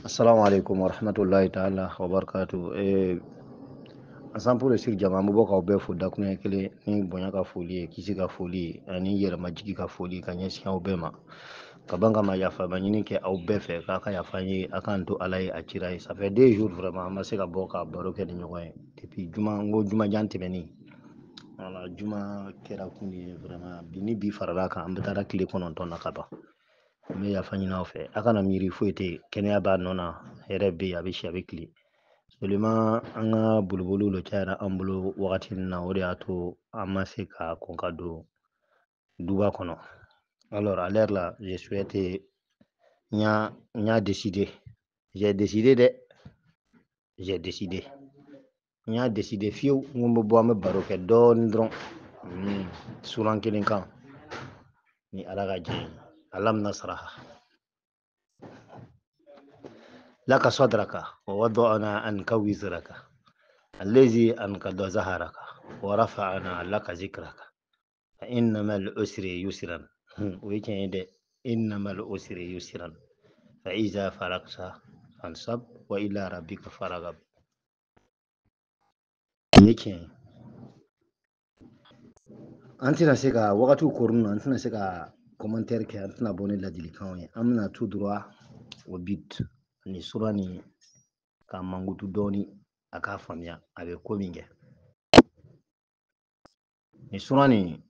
Assalamu alaikum warahmatullahi ta'ala wa barakatuh. Ensemble pour réussir jama, an bɛ bɔ k'aw bɛɛ fo dakuruɲɛ kelen ni bonya ka foli ye, kisi ka foli ye, ani yɛrɛmajigi ka foli ka ɲɛsin aw bɛɛ ma. Ka ban ka ma yafa ma ɲini kɛ aw bɛɛ fɛ k'a ka yafa n ye, a k'an to Ala ye, a cira ye. Ça fait 2 jours vraiment an ma se ka bɔ ka baro kɛ ni ɲɔgɔn ye depuis juma, n ko jumajan tɛmɛnen. Voilà, juma kɛra kun ye vraiment, bi ni bi farala kan, an bɛ taara tile 9 na ka ban. N bɛ yafa ɲini aw fɛ, a kana miiri foyi tɛ yen, kɛnɛya b'a nɔ na, hɛrɛ bɛ yen, a bɛ si, a bɛ tile. Seulement an ka boliboliw de cayara an bolo wagati min na, o de y'a to an ma se ka kɔn ka don duba kɔnɔ. Alors à l'heure là, je souhaite, n y'a décidé, j'ai décidé dɛ, j'ai décidé, n y'a décidé fiyewu, n ko n bɛ bɔ an bɛ baro kɛ dɔɔni dɔrɔn, suran kelen kan ni Ala ka jɛ ye. Alam nasraha laka sadraka wa wada'na anka wizraka allazi anqadha zaharaka wa rafa'na laka zikraka fa inna ma'al usri yusran. O ye tiɲɛ ye dɛ, inna ma'al usri yusran fa iza faragta fansab wa ila rabbika farghab. Nin ye tiɲɛ ye. An tɛna se ka wagatiw koron na, an tɛna se ka commentaire kɛ, an tɛna bɔ ni ladilikanw ye, an bɛna tout droit au but. Ni sura nin ka mankutu dɔɔni, a k'a faamuya a bɛ ko min kɛ. Ni sura nin,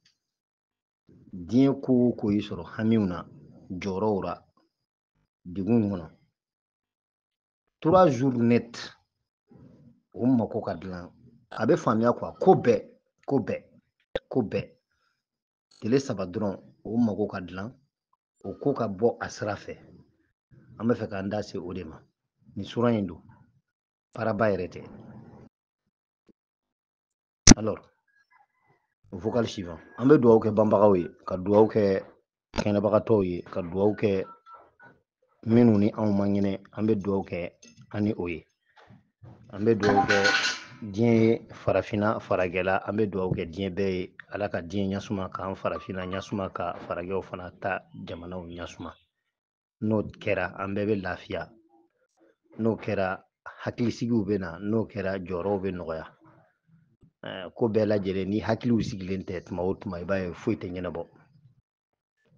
diɲɛ ko o ko y'i sɔrɔ hamiw na, jɔyɔrɔw la, degun kɔnɔ, 3 jours net o mako ka dilan, a bɛ faamuya quoi, ko bɛɛ, ko bɛɛ, ko bɛɛ, tile 3 dɔrɔn o mako ka dilan, o ko ka bɔ a sira fɛ. An bɛ fɛ k'an da se o de ma. Nin sura in don, paraba yɛrɛ tɛ. Alors, vocal suivant. An bɛ dugawu kɛ banbagaw ye, ka dugawu kɛ kɛnɛbagatɔw ye, ka dugawu kɛ minnu ni anw man kɛnɛ, an bɛ dugawu kɛ an ni o ye. An bɛ dugawu kɛ diɲɛ ye, farafinna, faragɛla, an bɛ dugawu kɛ diɲɛ bɛɛ ye. Ala ka diɲɛ ɲɛsuma, k'an farafinna ɲɛsuma, ka faragɛw fana ta jamanaw ɲɛsuma. N'o kɛra, an bɛɛ bɛ lafiya. N'o kɛra, hakilisigiw bɛ na. N'o kɛra, jɔyɔrɔw bɛ nɔgɔya. Ko bɛɛ lajɛlen, ni hakiliw sigilen tɛ tuma o tuma, i b'a ye foyi tɛ ɲɛnabɔ.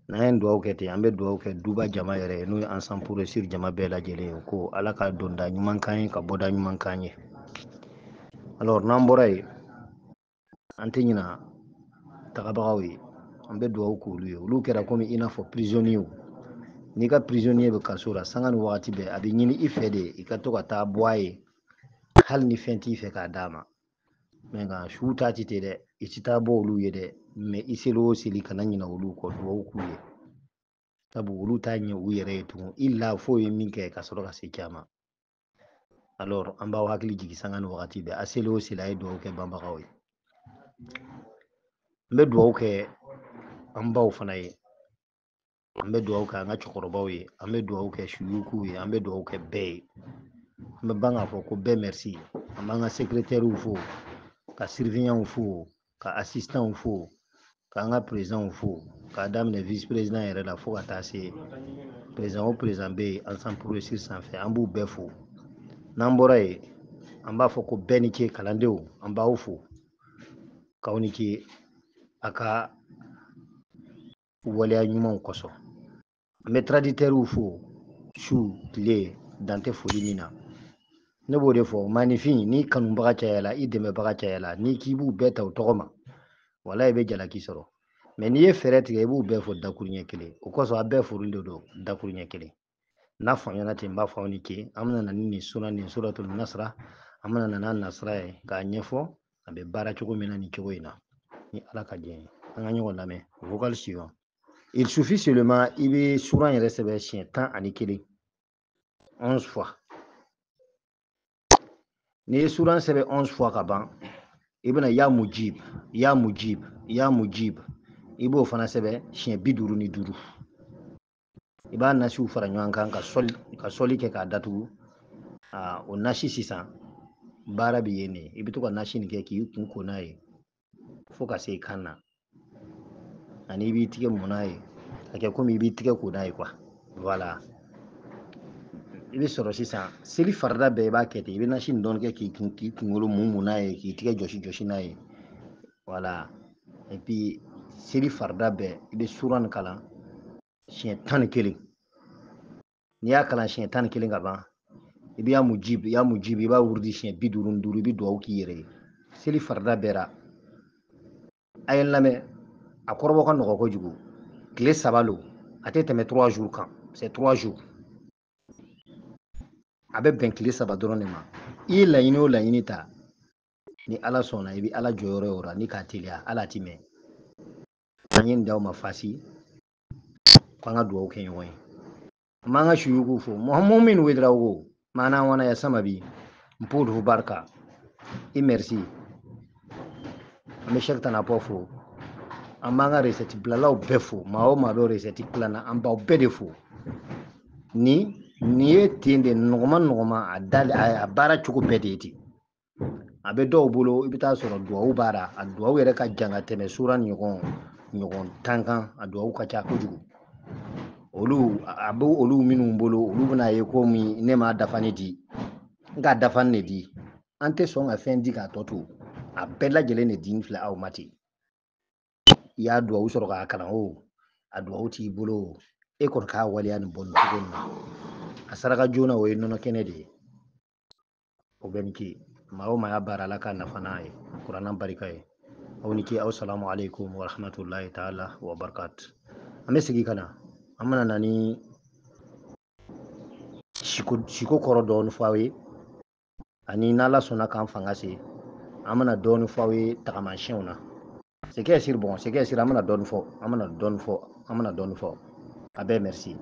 N'an ye dugawu kɛ ten, an bɛ dugawu kɛ duba jama yɛrɛ ye, n'o ye Ensemble pour réussir jama bɛɛ lajɛlen ye, ko Ala ka donda ɲuman k'an ye, ka bɔda ɲuman k'an ye. Alors n'an bɔra yen, an tɛ ɲina tagabagaw ye, an bɛ dugawu k'olu ye. Olu kɛra komi i n'a fɔ prisonniers. N'i ka prisonnier bɛ kaso la, sanga ni wagati bɛɛ, a bɛ ɲini i fɛ de i ka to ka taa bɔ a ye, hali ni fɛn t'i fɛ k'a d'a ma. Mais nka su ta ti ten dɛ, i ti taa bɔ olu ye dɛ, mais i seli o seli kana ɲina olu kɔ, dugawu k'u ye. Sabu olu t'a ɲɛ u yɛrɛ ye tugun, i la f'o ye min kɛ ka sɔrɔ ka se caman. Alors an b'aw hakili jigin sanga ni wagati bɛɛ, a seli o seli a ye dugawu kɛ banbagaw ye. N bɛ dugawu kɛ an baw fana ye, an bɛ dugawu kɛ an ka cɛkɔrɔbaw ye, an bɛ dugawu kɛ suyukuw ye, an bɛ dugawu kɛ bɛɛ ye. An bɛ ban k'a fɔ ko bɛɛ merci. An b'an ka secrétaires fo, ka surveillants fo, ka assistants fo, k'an ka présidents fo, k'a daminɛ vice président yɛrɛ la fo ka taa se président o président bɛ yen Ensemble pour réussir sanfɛ, an b'u bɛɛ fo. N'an bɔra yen, an b'a fɔ ko bɛɛ ni ce kalandenw, an b'aw fo k'aw ni ce a ka waleya ɲumanw kosɔn. An bɛ traditeurs fo su tile dan tɛ foli min na. Ne b'o de fɔ, maaninfin n'i kanubaga cayala, i dɛmɛbaga cayala, n'i k'i b'u bɛɛ ta u tɔgɔ ma, walahi i bɛ jalaki sɔrɔ. Mais n'i ye fɛɛrɛ tigɛ, i b'u bɛɛ fo dakuruɲɛ kelen. O kosɔn a bɛɛ folen de don dakuruɲɛ kelen. N'a faamuyana ten, n b'a fɔ aw ni ce. An bɛna na ni nin sura nin suratul nasra, an bɛna na n'a nasira ye k'a ɲɛfɔ a bɛ baara cogo min na nin cogo in na, ni Ala ka jɛ ye. An ka ɲɔgɔn lamɛn. Vocal suivant. Il suffit seulement i bɛ suran yɛrɛ sɛbɛn siɲɛ 11, 11 fois. N'i ye suran sɛbɛn 11 fois ka ban, i bɛna ya mujib, ya mujib, ya mujib, i b'o fana sɛbɛn siɲɛ 55. I b'a nasiw fara ɲɔgɔn kan ka sɔli kɛ k'a datugu. O nasi sisan baara bɛ yen de, i bɛ to ka nasi nin kɛ k'i kun ko n'a ye fo ka se i kan na, ani i b'i tigɛ mun n'a ye, a kɛ komi i b'i tigɛ ko n'a ye quoi. Voilà. I bɛ sɔrɔ sisan seli farida bɛɛ i b'a kɛ ten, i bɛ nasi nin dɔɔni kɛ k'i kunkolo mun mun n'a ye, k'i tigɛ jɔsi jɔsi n'a ye. Voilà. Et puis seli farida bɛɛ i bɛ sura nin kalan siɲɛ 11. N'i y'a kalan siɲɛ 11 ka ban, i bɛ ya mujib, i b'a wurudi siɲɛ 55, i bɛ dugawu k'i yɛrɛ ye. Seli farida bɛɛ ra. A ye n lamɛn, a kɔrɔbɔ ka nɔgɔ kojugu. Tile 3 lo, a tɛ tɛmɛ 3 jours kan. C'est 3 jours. A bɛ bɛn tile 3 dɔrɔn de ma. I ye laɲini o laɲini ta, ni Ala sɔnna i bɛ Ala jɔyɔrɔ ye o la, ni k'a teliya, Ala t'i mɛn. An ye nin d'aw ma fasi, k'an ka dugawu kɛ ɲɔgɔn ye. An b'an ka suyukuw fo. Muhamadu Ouédraogo, maana wana ya sama bi, Mpudu barka. I merci. An bɛ Cheikh Tanapɔ fo. An b'an ka recette bilalaw bɛɛ fo. Maa o maa bɛ recette dilanna, an b'aw bɛɛ de fo. Ni nin ye ten de nɔgɔma nɔgɔma, a da, a baara cogo bɛɛ de ye ten. A bɛ dɔw bolo, i bɛ taa sɔrɔ duwawu b'a la. A duwawu yɛrɛ ka jan ka tɛmɛ sura ni ɲɔgɔn tan kan. A duwawu ka ca kojugu. Olu, a bɛ olu minnu bolo, olu bɛna ye ko min ne m'a dafa ne di. N k'a dafa ne di. An tɛ sɔn ka fɛn di k'a tɔ to. A bɛɛ lajɛlen de di n filɛ aw ma ten. I y'a duwawu sɔrɔ k'a kalan o, a duwawu t'i bolo o, e kɔni k'a waleya nin bɔ nin cogo in na. A saraka joona o ye nɔnɔ kɛnɛ de ye. O bɛ nin ke. Maa o maa y'a baara, Ala k'a nafa n'a ye. Kuranna barika ye. Aw ni ce, aw salamu aleykum wa rahmatulahi taala wa barakatu. An bɛ segin ka na. An bɛna na ni siko kɔrɔ dɔɔni fɔ aw ye. Ani n'Ala sɔnna k'an fanga se, an bɛna dɔɔni fɔ aw ye tagamasiyɛnw na. Ce qui est sûr, bon, ce qui est sûr, an bɛna dɔɔni fɔ, an bɛna dɔɔni fɔ, an bɛna dɔɔni fɔ. A bɛɛ merci.